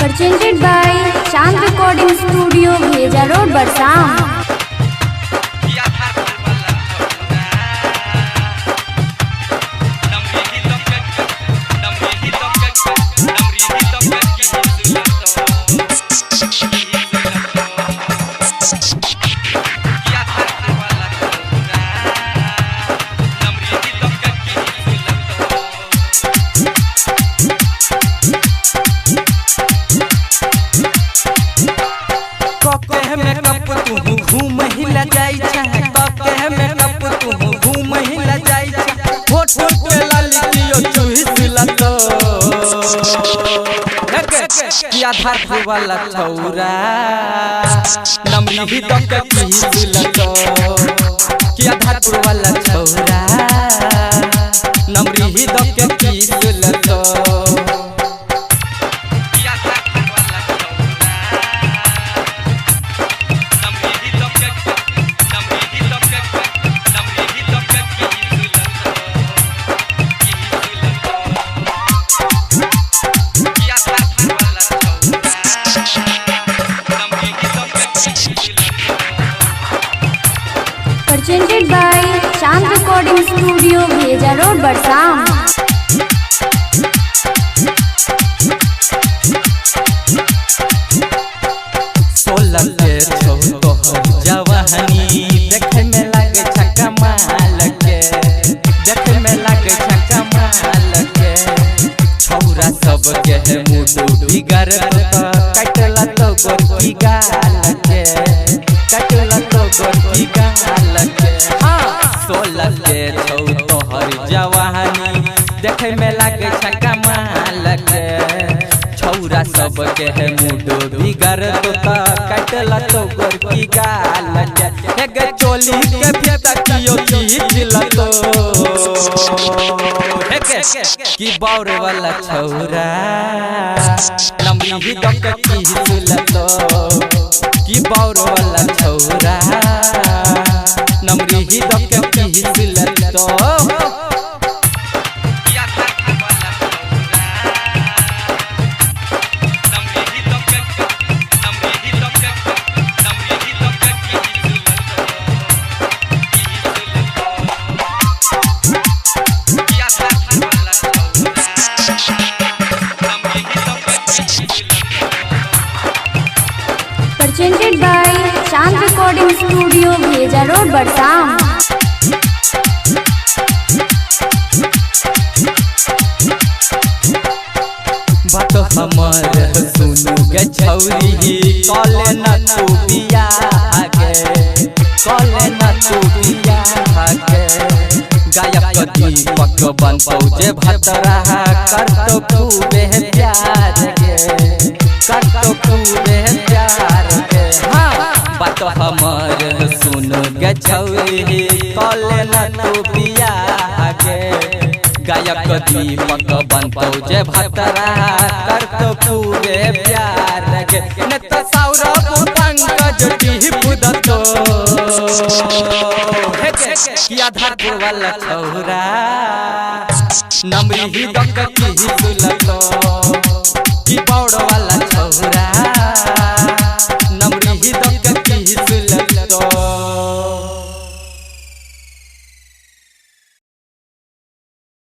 Presented by Chand Recording Studio, Bheja Road, Barsam. कके makeup तू घूम हिला जाई छे, कके मेकअप तू घूम हिला जाई छे, होठ पे लाली कियो चुहिस लतो कि आधार वाला छौरा नमरी दक किस लतो, कि आधार वाला छौरा नमरी दक किस लतो। Presented by Chand Recording Studio, Bheja Road, Barsam. सोलह के छौ तोहर जवानी देखे में लागे छै कमाल के, देखे में लागे छै कमाल के, छौरा सब के है मुंह बिगड़ तो काटला तो गोरकी गाल के, काटला तो गोरकी गाल के। हाँ 16 के छौ तोहर जवानी देखे में लागे छै कमाल के, छौरा सब के है मुडो बिगड़ तो काटला तो गोरकी गाल के, हे गे चोली के फीता कियो खींच लतो, हे गे की बाउर वाला छौरा नमरी दक खींच लतो, की बाउर वाला छौरा नमरी दक खींच लतो। Presented by Chand Recording Studio, Bheja Road, Barsam. बात हमर सुनु गे छौरी कले न तू बियाह गे, कले न तू बियाह गे, गायक दीपक बनतौ जे भतरा करतौ खूबे प्यार गे, करतौ खूबे प्यार गे। हाँ बात हमर सुनु गे छौरी कले न तू बियाह गे, गायक दीपक बनतौ जे भतरा करतौ खूबे प्यार गे, न त सौरभ पंकज टीप दतो कि आधार वाला छौरा नमरी दक किस।